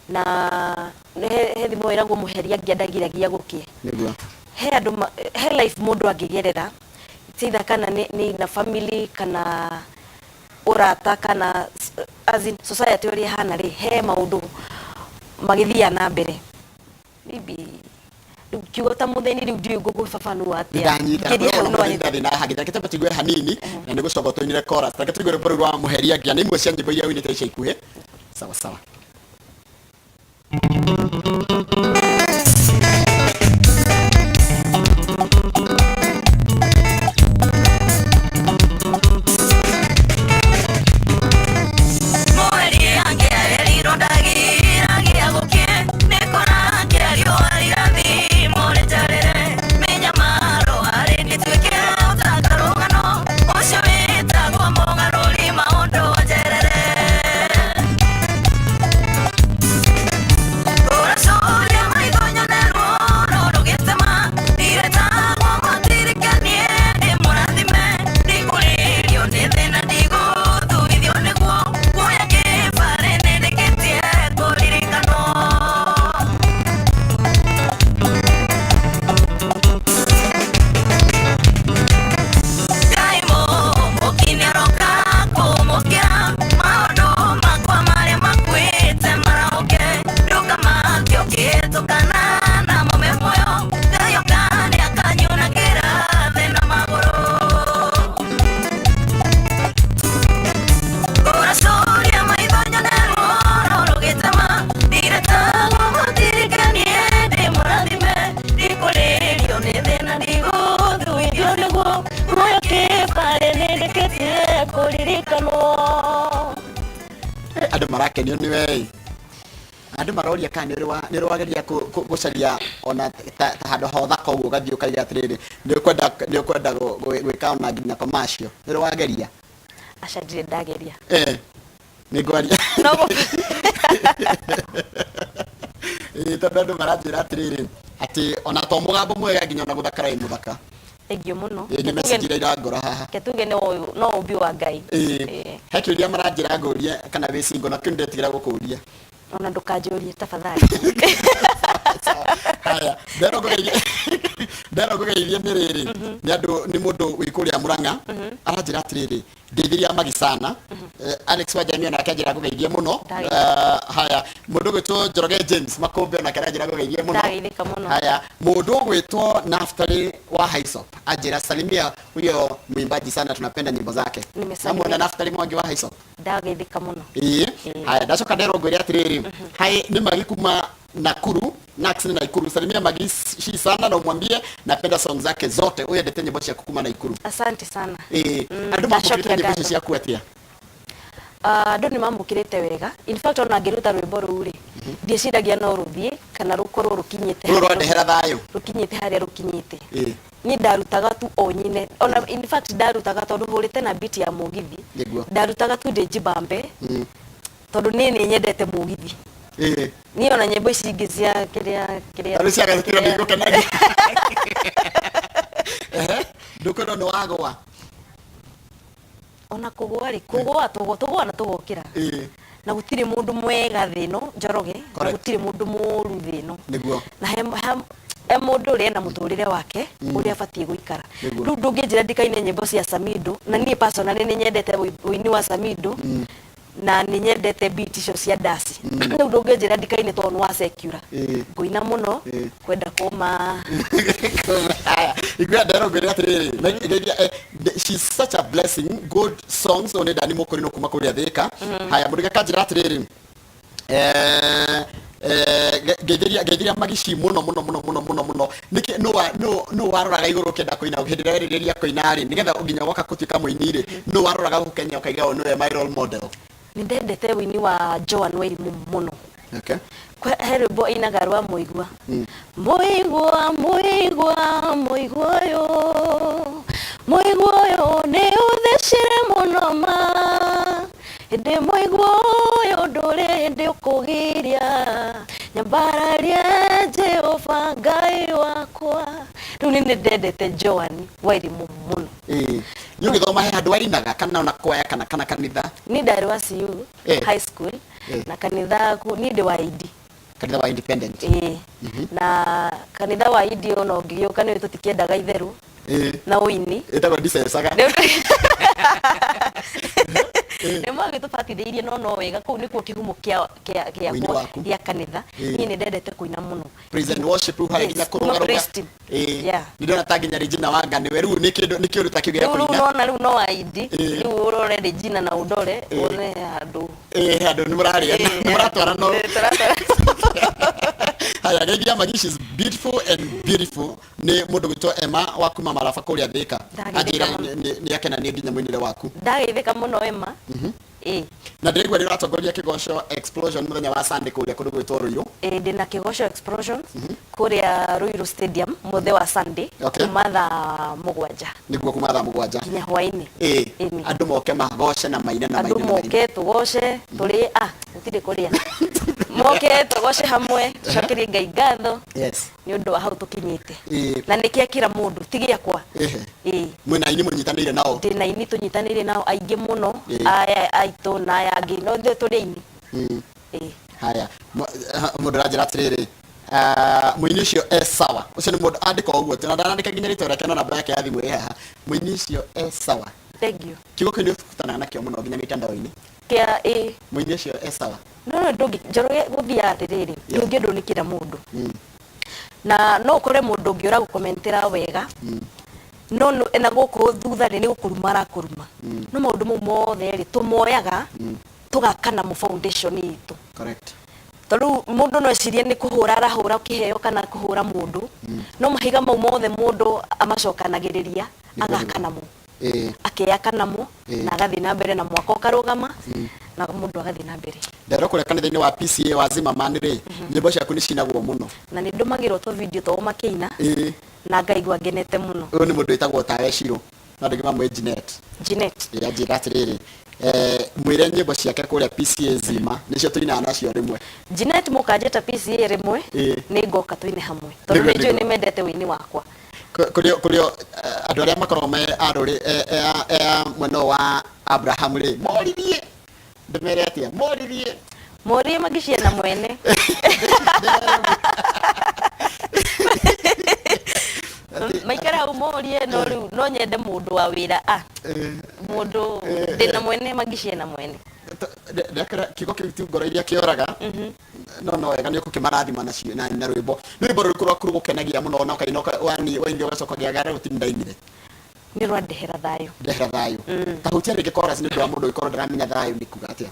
Na he thimo ĩragwo mũheria ngĩa ndagiragia gũkĩe. He andũ he life mũndũ angĩgerera, it's either kana nĩ na family kana ũrata kana as in society ũrĩa ĩhana rĩ, he maũndũ magĩthiaga na mbere, maybe rĩu kiugo ta mũthĩni, rĩu ndiũĩ ngũgũbabanua atĩa. Ndanyita. Ngĩria hau no anyite. Ndathĩ na hangĩ, reke twambe tũigue hanini na nĩ gũcoka tũinire chorus. Reke tũigue rwĩmbo rũu rwa "Mũheria Ngĩa", nĩ imwe cia nyĩmbo iria ũinĩte ica ikuhĩ. Sawa sawa. Mweri angĩarerirwo ndagiragia gũkĩe, nĩkũrakĩa riũa rĩrathi mũrĩtarĩre mĩnyamaro harĩ nĩtuĩke ũtaka rũgano ũcio wĩtagwo mũgarũri maũndũ njerere. Ũracuria maitho nyone ruoro rũgĩtema, ndiretagwo matirikanie ndĩ mũrathime, ndikũrĩrio nĩ thĩna, ndigũthuithio nĩguo kuoya kĩbarĩ nĩndĩkĩtie kũririkanwo. Ngai mũũmũki nĩaroka kũmũkĩra maũndũ makwa marĩa makuĩte marahũke, ndũkamakio ũkĩhĩtũkana namo me muoyo. Ngai oka nĩakanyunagĩra thĩ na magũrũ. Ũracuria maitho nyone ruoro rũgĩtema, ndiretagwo matirikanie ndĩ mũrathime, ndikũrĩrio nĩ thĩna, ndigũthuithio nĩguo muoyo kĩbarĩ nĩndĩkĩtie kũririkanwo. Andũ marakenio nĩ we, andũ maroria kana nĩ ũrĩ wageria gũcaria ona ta handũ ha ũthaka ũguo, ũgathiĩ ũkaiga atĩrĩrĩ, nĩ ũkwenda gwĩka ona nginya commercial, nĩ ũrĩ wageria? Aca, ndirĩ ndageria. Eh, nĩ ngwaria. No. Ĩĩ, tondũ andũ maranjĩra atĩrĩrĩ, atĩ ona to mũgambo mwega, nginya ona gũthakara wĩ mũthaka. Thank you mũno. Ĩĩ, nĩ message iria irangora haha. Reke tuge no ũmbi wa Ngai. Ĩĩ. Ĩĩ. He kĩũria maranjĩra ngũrie kana wĩ single, na kĩu nĩndetigĩra gũkũria. Ona ndũkanjũrie tafadhali. Haya, nderwo ngũgeithie nĩ rĩrĩ, nĩ andũ, nĩ mũndũ wĩ kũrĩa Mũrang'a, aranjĩra atĩrĩrĩ, ndeithiria Magi sana. Alex Wanjami onake anjĩra ngũgeithie mũno. Haya, mũndũ ũgwĩtwo Njoroge James Makũmbĩ onake aranjĩra ngũgeithie mũno. Ndageithĩka mũno. Haya, mũndũ ũgwĩtwo Naftali wa Haisop anjĩra, "Salimia huyo mwimbaji sana, tunapenda nyimbo zake." Nimesalimia. Namuona Naftali Mwangi wa Haisop. Ndageithĩka mũno. Ĩĩ. Haya, ndacoka nderwo ngwĩre atĩrĩrĩ, hai, nĩ Magi kuma Nakuru, Nax ni Nakuru, "Salimia Magi shi sana na umwambie napenda song zake zote." Uyendete nyimbo ciaku kuma Nakuru. Asante sana. Ĩĩ. Andũ Ndacokia mamũkĩrĩte nyimbo icio ngatho. ciaku atĩa? Ah, andũ nĩ mamũkĩrĩte wega. In fact, ona ngĩruta rwĩmbo rũu rĩ, ndieciragia no rũthiĩ kana rũkorwo rũkinyĩte Rũrũ harĩa rwandehera thayũ. Rũkinyĩte harĩa rũkinyĩte. Niĩ ndarutaga tu o nyine, ona in fact ndarutaga tondũ hũrĩte na beat ya mũgithi. Ndarutaga tu ndĩ njibambe, tondũ niĩ nĩ nyendete mũgithi. Niĩ ona nyĩmbo ici ingĩ cia kĩrĩa kĩrĩa Tarĩu ciagathĩkĩra, nĩ igũkenagia. Ndũkwendwo nĩ wagwa. Ona kũgũa rĩ, kũgũa tũgũa na tũgokĩra. Na gũtirĩ mũndũ mwega thĩ ĩno, Njoroge, na gũtirĩ mũndũ mũru thĩ ĩno. Nĩguo. Na he mũndũ ũrĩa ena mũtũrĩre wake ũrĩa abatiĩ gũikara. Rĩu ndũngĩnjĩra ndikaine nyĩmbo cia Samido, na niĩ personally nĩ nyendete ũini wa Samido, na nĩ nyendete beat icio cia ndaci. Rĩu ndũngĩnjĩra ndikaine tondũ nĩ wa secular. Ngũina mũno, kwenda kũma. Haya, igua ndero ngwĩre atĩrĩrĩ, she's such a blessing, good songs. Ũyũ nĩ Dani Mũkũrinũ kuma kũrĩa Thĩka. Haya, mũndũ akanjĩra atĩrĩrĩ, ngeithĩria Magici mũno mũno mũno mũno mũno mũno. Nĩkĩ nũ waroraga igũrũ ũkĩenda kũina hĩndĩ ĩrĩa werĩrĩria kũina rĩ, nĩgetha nginya woka gũtuĩka mũini rĩ, nũ waroraga gũkũ Kenya ũkaiga ũyũ nĩwe my role model? Nĩ ndendete ũini wa Joan Wairimu mũno. Okay. He rwĩmbo ainaga rwa mũigua. Mũigua, mũigua, mũigua ũyũ, mũigua ũyũ nĩ ũthecire mũno ma, hĩndĩ mũigua ũyũ ndũrĩ hĩndĩ ũkũgiria, nyambararie Jehova Ngai wakwa. Rĩu nĩ ndendete Joan Wairimu mũno. Nĩ ũgĩthoma he handũ wainaga kana ona kwaya kana kanitha? Niĩ ndarĩ wa CU high school na kanitha niĩ ndĩ wa ID. Kanitha wa Independent. Ĩĩ. Na kanitha wa ID ona ũngĩgĩũka nĩ tũtikĩendaga itherũ na ũini. Ĩtagwo ndicecaga. Nĩ magĩtũbatithĩirie no wega, kũu nĩkuo kĩhumo Ũini waku. gĩa kanitha. Niĩ nĩ ndendete kũina mũno. Praise and worship rĩu harĩ nginya Yes, kuma kũrũgarũga. praise team. Yeah. Nĩ ndĩrona ta nginya Regina Wanga nĩwe rĩu nĩ kĩndũ nĩ kĩũndũ ta kĩu gĩa Rĩu kũina. nona rĩu no ID. Rĩu ũrore Regina na ũndore wone handũ. Handũ nĩ mũrarĩa, nĩ mũratwara no. Tũratwara. Haya, geithia Magi, she's beautiful and beautiful. Nĩ mũndũ gwĩtwo Emma wa kuma Maraba kũrĩa Thĩka. Ndageithĩka Anjĩra mũno. nĩ akena nĩ nginya mũinĩre waku. Ndageithĩka mũno Emma. Na ndĩraigua nĩ ũratongoria kĩgoco explosion mũthenya wa Sunday kũrĩa kũndũ gwĩtwo Ruiru. Ndĩna kĩgoco explosion kũrĩa Ruiru Stadium mũthenya wa Sunday kuma thaa 7. Nĩguo kuma thaa 7. Nginya hwainĩ. Ĩni. Andũ moke magoce na maine na Andũ maine na maine. moke tũgoce tũrĩe, gũtirĩ kũrĩa. Moke tũgoce hamwe, tũcokerie Ngai ngatho. Yes. Nĩ ũndũ wa hau tũkinyĩte. Na nĩ kĩa kila mũndũ, ti gĩakwa. Mwĩna aini mũnyitanĩire nao? Ndĩna aini tũnyitanĩire nao aingĩ mũno, aya aitũ na aya angĩ, no ithuĩ tũrĩ aini. Haya, mũndũ aranjĩra atĩrĩrĩ, mũini ũcio e sawa. Ũcio nĩ mũndũ andĩka ũguo, na ndarandĩka nginya rĩtwa rĩake na namba yake ya thimũ ĩ haha. Mũini ũcio e sawa. Thank you. Kiugo kĩu nĩ ũkutanaga nakĩo mũno nginya mĩtandao-inĩ. Kĩa ĩ. Mũini ũcio e sawa. No, no, ndũngĩ, Njoroge gũthiaga atĩrĩrĩ, ndũngĩendwo nĩ kila mũndũ. Na no ũkore mũndũ ũngĩ ũragũkomentera wega, no na gũkũ thutha rĩ, nĩ gũkũruma arakũruma. No maũndũ mau mothe rĩ, tũmoyaga, tũgaka namo foundation itũ. Correct. Tondũ mũndũ no ecirie nĩ kũhũra arahũra kĩheo kana kũhũra mũndũ, no mahiga mau mothe mũndũ amacokanagĩrĩria, agaka namo. Akeyaka namo, na agathiĩ na mbere na mwaka ũkarũgama, na mũndũ agathiĩ na mbere. Nderwo kũrĩa kanitha-inĩ wa PCA wa Zimmerman rĩ, nyĩmbo ciaku nĩ cinagwo mũno. Na nĩ ndũmagĩrwo tũ video twao makĩina, na ngaigua ngenete mũno. Ũyũ nĩ mũndũ wĩtagwo Tawe Shiro, no andũ aingĩ mamũĩ Jeanette. Jeanette. Anjĩra atĩrĩrĩ, mwĩre nyĩmbo ciake kũrĩa PCA Zima, nĩcio tũinaga nacio rĩmwe. Jeanette mũkanjĩta PCA rĩmwe, nĩ ngoka tũine hamwe. Tondũ Nĩguo, nĩ njũĩ nĩguo. nĩ mendete ũini wakwa. Kũrĩ andũ arĩa makoragwo me a rũrĩ, a mwena ũyũ wa Abraham rĩ, moririe. Ndĩmere atĩa? Moririe. Morie magiciana mwene. Maikara hau morie, no rĩu no nyende mũndũ wa wĩra a. Mũndũ ndĩna mwene magiciana mwene. Ndekera kiugo kĩu ti ngoro iria kĩoraga. No, no wega nĩ ũgũkĩmarathima nacio na rwĩmbo. Nĩ rwĩmbo rũrĩkũ rwaku rũgũkenagia mũno na ũkaina waini ũgacoka ũkĩaga rĩu ti ndainire? Nĩ rwa ndehera thayũ. Ndehera thayũ. Ta hutia rĩngĩ chorus nĩ ũndũ wa mũndũ ũngĩkorwo ndaramenya thayũ nĩ kuga atĩa.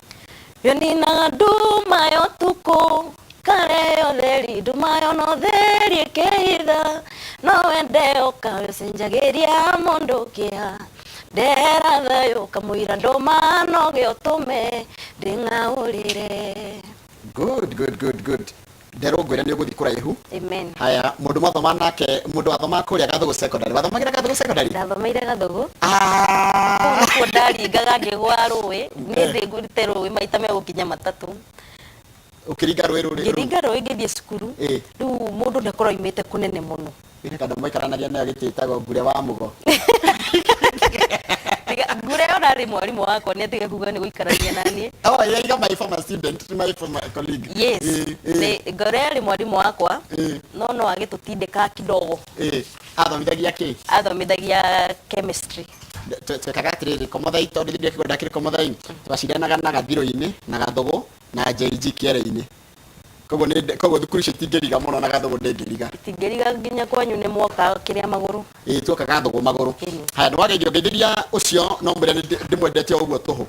Yo ninaga nduma ya ũtukũ, kare yo theri, nduma yo no theri ĩkĩhitha, no wende ũkawe ũcenjagĩria mũndũ kĩeha. Ndehera thayũ kamũira ndũma no gĩũtũme ndĩng'aũrĩre. Good, good, good, good. Nderwo ngwĩre nĩ ũgũthiĩ kũraihu. Amen. Haya, mũndũ mwathoma nake, mũndũ wathoma kũrĩa Gathugu Secondary. Wathomagĩra Gathugu Secondary? Ndathomeire Gathugu. Kũu nĩkuo ndaringaga ngĩgũa rũĩ. Niĩ ndĩngũrĩte rũĩ maita megũkinya 3. Ũkĩringa rũĩ rũrĩ? Ngĩringa rũĩ ngĩthiĩ cukuru. Rĩu mũndũ ndakorwo aumĩte kũnene mũno. He kandũ mwaikaranagia nayo gĩtĩ ĩtagwo Ngure wa Mũgo. Ngure ona arĩ mwarimũ wakwa nĩ atige kuga nĩ gũikarania na niĩ. Oh, yeah, you my former student, my former colleague. Yes. Nĩ Ngure arĩ mwarimũ wakwa no no agĩtũtindĩka kidogo. Athomithagia kĩ? Athomithagia chemistry. Twekaga atĩrĩrĩ, Komothai, tondũ thĩinĩ wa kĩganda kĩrĩ Komothai, twacindanaga na Gathirũ-inĩ na Gathũgũ na JG Kĩere-inĩ. Koguo nĩ koguo thukuru icio itingĩriga mũno na Gathũgũ ndĩngĩriga. Itingĩriga nginya kwanyu nĩ mwoka kĩrĩa magũrũ. Ĩĩ, tuoka Gathũgũ magũrũ. Haya, nĩ wageithio ngeithĩria ũcio no mwĩre nĩ ndĩmwendete o ũguo tũhũ.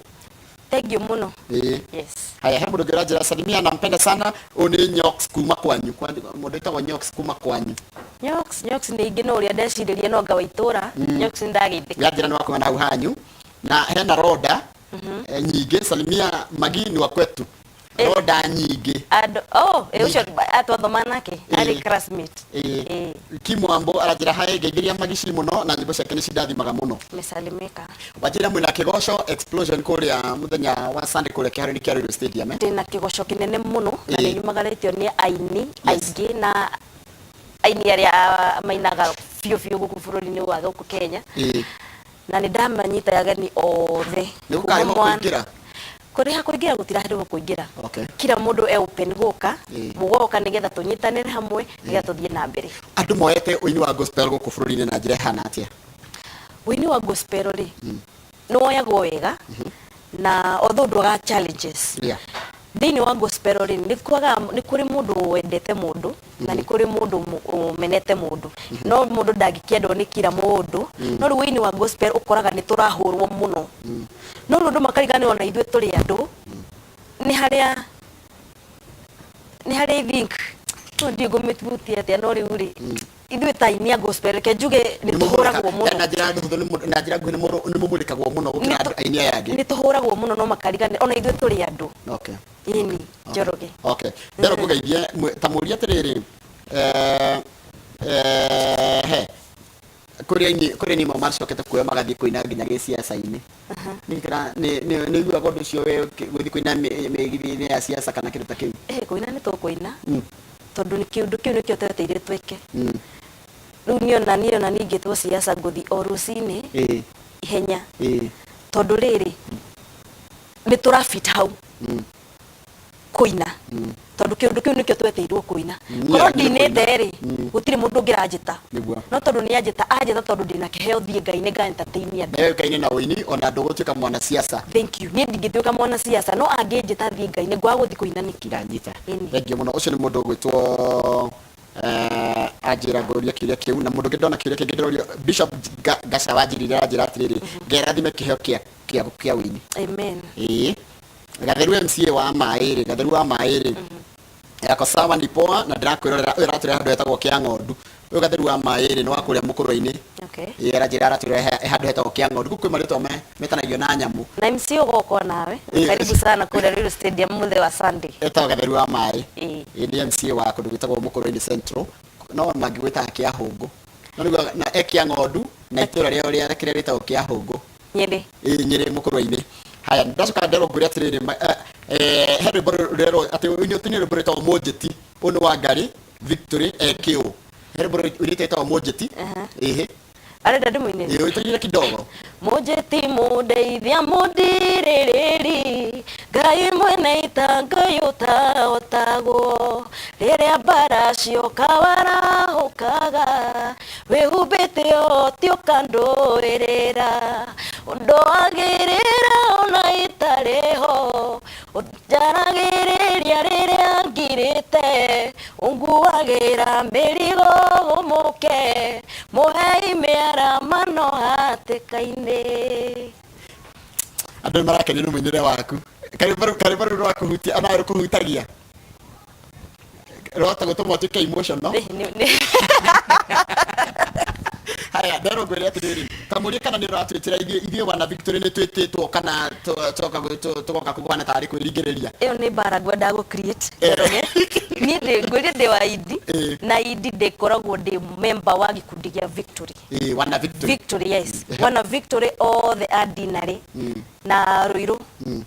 Thank you mũno. Ĩĩ. Yes. Haya, he mũndũ ũngĩ ũranjĩra salimia, nampenda sana, ũyũ nĩ Nyox kuma kwanyu. Mũndũ wĩtagwo Nyox kuma kwanyu. Nyox, Nyox nĩ ingĩ no ũrĩa ndecirĩria no anga wa itũra. Nyox nĩ ndageithĩka. Yanjĩra nĩ wakuma na hau hanyu. Na hena Roda nyingĩ, salimia Magi ni wa kwetu. Roda nyingĩ. Andũ, oh, ũcio atwathoma nake, arĩ classmate. Kimwambo aranjĩra hae ngeithĩria Magici mũno na nyĩmbo ciake nĩ cindathimaga mũno. Mesalimika. Wanjĩra mwĩna kĩgoco explosion kũrĩa mũthenya wa Sunday kũrĩa kĩharo-inĩ kĩa Ruiru Stadium. Ndĩna kĩgoco kĩnene mũno na nĩ nyumagarĩtio nĩ aini aingĩ na aini arĩa mainaga biũ biũ gũkũ bũrũri-inĩ wa gũkũ Kenya. Na nĩ ndamanyita ageni othe. Nĩ gũkarĩhwo kũingĩra? Kũrĩha kũingĩra gũtirarĩhwo kũingĩra. Kila mũndũ e open gũka, mũgoka nĩgetha tũnyitanĩre hamwe nĩgetha tũthiĩ na mbere. Andũ moete ũini wa gospel gũkũ bũrũri-inĩ na njĩra ĩhana atĩa? Ũini wa gospel rĩ, nĩ woyagwo wega na although ndwagaga challenges. Thĩinĩ wa gospel rĩ, nĩ kwagaga, nĩ kũrĩ mũndũ wendete mũndũ na nĩ kũrĩ mũndũ ũmenete mũndũ. No mũndũ ndangĩkĩendwo nĩ kila mũndũ. No rĩu ũini wa gospel ũkoraga nĩ tũrahũrwo mũno. No rĩu andũ makariganĩrwo na ithuĩ tũrĩ andũ. Nĩ harĩa, nĩ harĩa I think, no ndiũĩ ngũmĩhutia atĩa, no rĩu rĩ, ithuĩ ta aini a gospel, reke njuge nĩ tũhũragwo mũno. Na njĩra hũthũ nĩ na njĩra nguhĩ nĩ mũmũrĩkagwo mũno gũkĩra andũ aini aya angĩ. Nĩ tũhũragwo mũno no makariganĩrwo, ona ithuĩ tũrĩ andũ. Ĩni, Njoroge. Ndero ngũgeithie, ta mũrie atĩrĩrĩ, he, kũrĩ aini, kũrĩ aini macokete kuoya magathiĩ kũina nginya gĩciaca-inĩ. Nĩ ũiguaga ũndũ ũcio we gũthiĩ kũina mĩgithi-inĩ ya siasa kana kĩndũ ta kĩu? Kũina nĩ tũkũina. Tondũ nĩ kĩũndũ kĩu nĩkĩo twetereire twĩke. Rĩu niĩ ona niĩ ona niĩ ingĩtwo siasa ngũthiĩ o rũcinĩ ihenya. Tondũ rĩrĩ, nĩ tũrabit hau kũina. Tondũ kĩũndũ kĩu nĩkĩo tweteirwo kũina. Korwo ndinĩte rĩ, gũtirĩ mũndũ ũngĩranjĩta. No tondũ nĩ anjĩta, anjĩta tondũ ndĩna kĩheo thiĩ Ngai nĩ nga entertain andũ. Nawe ũkaine na ũini ona ndũgũtuĩka mwanasiasa. Thank you. Niĩ ndingĩtuĩka mwanasiasa, no angĩnjĩta thiĩ Ngai nĩ ngwaga gũthiĩ kũina nĩkĩ? Ndanyita. Ĩni. Thank you mũno. Ũcio nĩ mũndũ ũgwĩtwo anjĩra ngũria kĩũria kĩu, na mũndũ ũngĩ ndona kĩũria kĩngĩ ndĩrorio Bishop Gaca wanjĩrire aranjĩra atĩrĩrĩ, ngerathime kĩheo kĩa ũini. Amen. Ĩĩ. Gatheru MCA wa maĩ rĩ, Gatheru wa maĩ rĩ, yako sawa ni poa, na ndĩrakwĩrorera, ũyũ aratwĩra handũ hetagwo kĩa ng'ondu. Ũyũ Gatheru wa maĩ rĩ, nĩ wa kũrĩa mũkũrwe-inĩ. Ĩĩ, aranjĩra aratwĩra handũ hetagwo kĩa ng'ondu. Gũkũ kwĩ marĩtwa metanagio na nyamũ. Na MC ũgoka nawe. Karibu sana kũrĩa Ruiru Stadium mũthenya wa Sunday. Etagwo Gatheru wa maĩ. Ĩĩ, nĩ MCA wa kũndũ gwĩtagwo mũkũrwe-inĩ Central. No mangĩgwĩtaga kĩa hũngũ. No nĩguo na e kĩa ng'ondu na itũra rĩao rĩa kĩrĩa rĩtagwo kĩa hũngũ. Nyĩrĩ. Ĩĩ, Nyĩrĩ mũkũrwe-inĩ. Haya, ndacoka nderwo ngwĩre atĩrĩrĩ, he rwĩmbo rũrerwo atĩ ũinĩ rwĩmbo rwĩtagwo Mũnjĩti. Ũyũ nĩ wa Ngarĩ Victory EKO. He rwĩmbo rũinĩte rwĩtagwo Mũnjĩti. Ĩhĩ. Arenda ndĩmũinĩre? Ĩĩ, ũtũinĩre kidogo. Mũnjĩti mũndeithia mũndirĩrĩri, Ngai mwene ita Ngai ũtahotagwo, rĩrĩa mbara cioka warahũkaga, wĩhumbĩte ũhoti ũkandũĩrĩra, ũndũagĩrĩra ona itarĩ ho, ũnjaragĩrĩria rĩrĩa ngirĩte, ũnguagĩra mĩrigo ũmũke, mũhei mĩaramano hatĩka-inĩ. Andũ nĩ marakenio nĩ mũinĩre waku. Karwĩmbo rũu rwakũhutia, ona rũkũhutagia. Rwahota gũtũma ũtuĩke emotional. Haya, nderwo ngwĩre atĩrĩrĩ, ta mũrie kana nĩ ũratwĩtĩra ithuĩ wana Victory nĩ twĩtĩtwo kana tũgoka kũgwana tarĩ kwĩringĩrĩria. Ĩyo nĩ mbara ngwendaga gũ create. Niĩ ndĩ ngwĩre ndĩ wa Idi. Ĩĩ. Na Idi ndĩkoragwo ndĩ member wa gĩkundi gĩa Victory. Ĩĩ, wana Victory. Victory, yes, wana Victory othe a Dinarĩ na Ruiru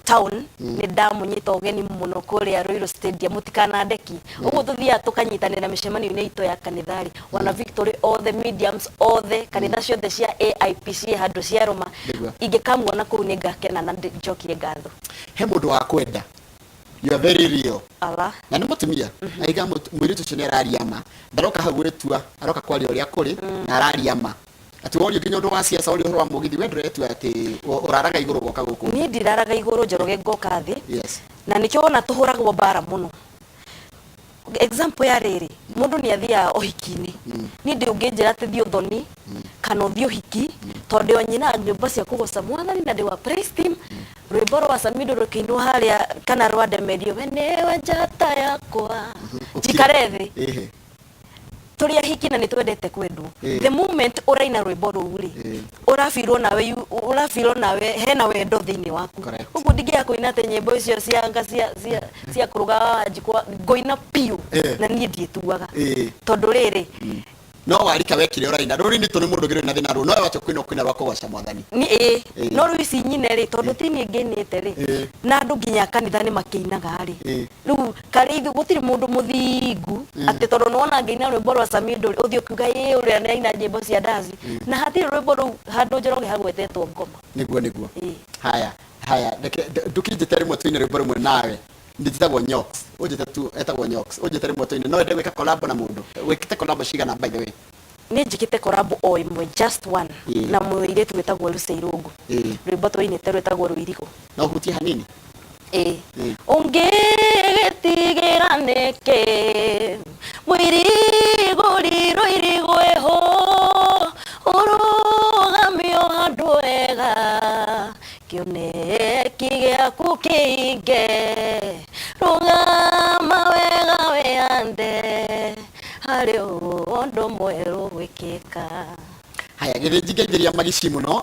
town, nĩ ndamũnyita ũgeni mũno kũrĩa Ruiru Stadium, mũtikanandeki ũguo tũthiaga tũkanyitanĩra mĩcemanio-inĩ itũ ya kanitha rĩ, wana Victory othe, mediums othe, kanitha ciothe cia AIPC handũ cia Roma. Ingĩkamuona kũu nĩ ngakena na njokie ngatho. He mũndũ wa kwenda, you are very real. Ala. Na nĩ mũtumia aiga mũirĩtu ũcio nĩ araria ma, ndaroka hau gwĩtua, aroka kwaria ũrĩa kũrĩ na araria ma, atĩ worio nginya ũndũ wa siasa, worio ũhoro wa mũgithi, we ndũretua atĩ ũraraga igũrũ goka gũkũ. Niĩ ndiraraga igũrũ, Njoroge, ngoka thĩ. Na nĩkĩo wona tũhũragwo mbara mũno. Example ya rĩrĩ, mũndũ nĩ athiaga ũhiki-inĩ, niĩ ndĩ ũngĩnjĩra atĩ thiĩ ũthoni kana ũthiĩ ũhiki, tondũ o nyina nyũmba cia kũgoca mwathani na ndĩ wa praise team, rwĩmbo rwa Samido rũkĩinwo harĩa kana rwa Demerio, "We nĩwe njata yakwa," njikare thĩ. Tũrĩ ahiki na nĩ twendete kwendwo. The moment ũraina rwĩmbo rũu rĩ, ũrabirwo nawe, ũrabirwo nawe hena wendo thĩinĩ waku. Ũguo ndingĩaga kũina atĩ nyĩmbo icio cia anga cia kũruga njikwa, ngũina biũ. Na niĩ ndiĩtuaga, tondũ rĩrĩ, No warika wekire ũraina rũrini tũ nĩ mũndũ ũngĩ na thĩna rũu, no we watua kũina kũina rwa kũgoca mwathani. Ni ĩĩ. No rĩu ici nyine rĩ, tondũ ti niĩ ngĩinĩte rĩ, na andũ nginya kanitha nĩ makĩinaga rĩ, rĩu karĩ ithuĩ gũtirĩ mũndũ mũthingu atĩ tondũ nĩwona ngĩina rwĩmbo rwa Samido rĩ, ũthiĩ ũkiuga ĩĩ ũrĩa nĩ aina nyĩmbo cia ndaci, na hatirĩ rwĩmbo rũu handũ Njoroge hagwetetwo ngoma. Nĩguo. Ĩĩ. Haya haya, reke ndũkĩnjĩte rĩmwe tũine rwĩmbo rũmwe nawe. Njĩtagwo Nyox, ũnjĩte tu etagwo Nyox, ũnjĩte rĩmwe tũine. No wende gwĩka collab na mũndũ? Wĩkĩte collab cigana, by the way? Nĩ njĩkĩte collab o ĩmwe, just one, na mũirĩtu wĩtagwo Lucy Irũngũ. Rwĩmbo twainĩte rwĩtagwo Rũirigo. No ũhutie hanini? Ĩĩ. Ũngĩgĩtigĩra nĩkĩ mũirigũri rũirigo ĩho, ũrũgamio handũ wega, kĩoneki gĩaku kĩinge, rũgama wega wĩhande harĩ ũndũ mwerũ gwĩkĩka. Haya, gĩthĩ njingĩingĩria magici mũno.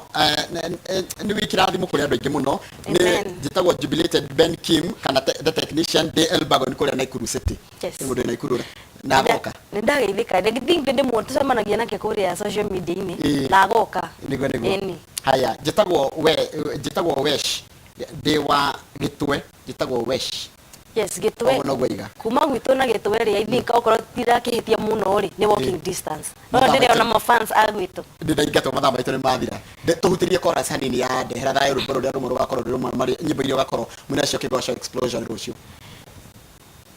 Nĩ wĩ kĩrathimo kũrĩ andũ aingĩ mũno. Nĩ Amen. njĩtagwo Jubilated Ben Kim kana the technician ndĩ Elbagon kũrĩa Nakuru City. Yes. Nĩ mũndũ wĩ Nakuru na agoka. Nĩ ndageithĩka, I think ndĩmuona tũcemanagia nake kũrĩa social media-inĩ na agoka. Nĩguo. Ĩni. Haya, njĩtagwo we, njĩtagwo Wesh, ndĩ wa Gĩtwe, njĩtagwo Wesh. Yes, Gĩtwe. Ũguo noguo iga. Kuma gwitũ na Gĩtwe rĩ, I think okorwo tirakĩhĩtia mũno rĩ, nĩ walking distance, no Mathaa ndĩrĩona maitũ. mafans a gwitũ. Ndĩraingatwo, mathaa maitũ nĩ mathira. Tũhutĩrie chorus hanini ya Ndehera Thayũ, rwĩmbo rũrĩa rũmwe rũgakorwo rwĩ rũmwe marĩ nyĩmbo iria ũgakorwo mwĩna cio Kĩgoco Explosion rũciũ.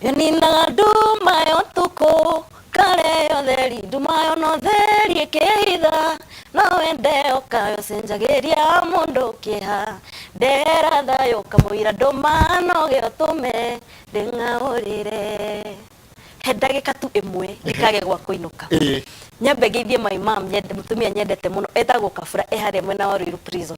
Ninaga nduma ya ũtukũ kare ũtheri, nduma yo no theri ĩkĩhitha, no wende ũkayo cenjagĩria mũndũ kĩeha, ndehera thayũ kamũira ndũma no gĩotũme ndĩng'aũrĩre. He ndagĩka tu ĩmwe ndikage gwa kũinũka. Nyambe ngeithie my mom, nyende mũtumia nyendete mũno etagwo Kabura, e harĩa mwena wa Ruiru prison,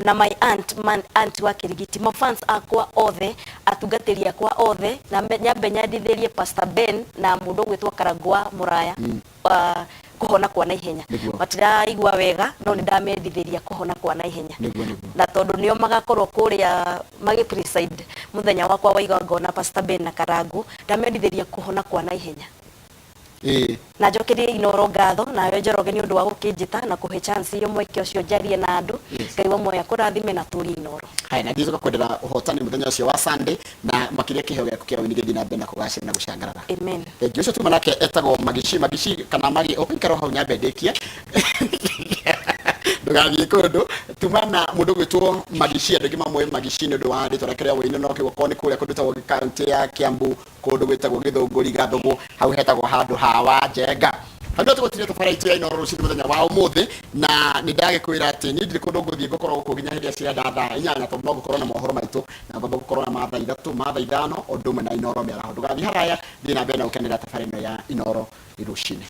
na my aunt, man, aunt wa Kirigiti, mafans akwa othe, atungatĩri akwa othe, na nyambe nyandithĩrie Pastor Ben na mũndũ ũgwĩtwo Karangwa Mũraya wa kũhona kwa naihenya. Matiraigua wega, no nĩ ndamendithĩria kũhona kwa naihenya. Nĩguo nĩguo. Na tondũ nĩo magakorwo kũrĩa magĩ preside mũthenya wakwa wa igongona, Pastor Ben na Karangu, ndamendithĩria kũhona kwa naihenya. Na njokerie Inoro ngatho nawe Njoroge nĩ ũndũ wa gũkĩnjĩta na kũhe chance iyo, mweke ũcio njarie na andũ. Ngai wa muoyo akũrathime na tũrie Inoro. Haya, na ndicoka kwendera ũhotani mũthenya ũcio wa Sunday, na makĩria kĩheo gĩaku kĩa ũini gĩthiĩ na mbere na kũgacĩra na gũcangarara. Amen. Thengiũ. Ũcio tuma nake etagwo Magici, Magici kana Magi, ũkũikara hau nyambe ndĩkie, ndũgathiĩ kũndũ. Tuma na mũndũ ũgwĩtwo Magici, andũ aingĩ mamũĩ Magici nĩ ũndũ wa rĩtwa rĩake rĩa ũini, no kĩgũkorwo nĩ kũrĩa kũndũ gwĩtagwo kaunti ya Kiambu, kũndũ gwĩtagwo Gĩthũngũri Gathũgũ, hau hetagwo handũ ha Wanjenga. Hau no tũgũtiria tũbara itũ ya Inoro rũcinĩ mũthenya wa ũmũthĩ, na nĩ ndagĩkwĩra atĩ niĩ ndirĩ kũndũ ngũthiĩ, ngũkorwo gũkũ nginya hĩndĩ ĩrĩa cirenda thaa 8, tondũ no ngũkorwo na mohoro maitũ na ngomba gũkorwo na ma thaa 3, ma thaa 5, o ũndũ ũmwe na Inoro mĩaraho. Ndũgathiĩ haraya, thiĩ na mbere na gũkenera tabarĩra ĩno ya Inoro rũcinĩ.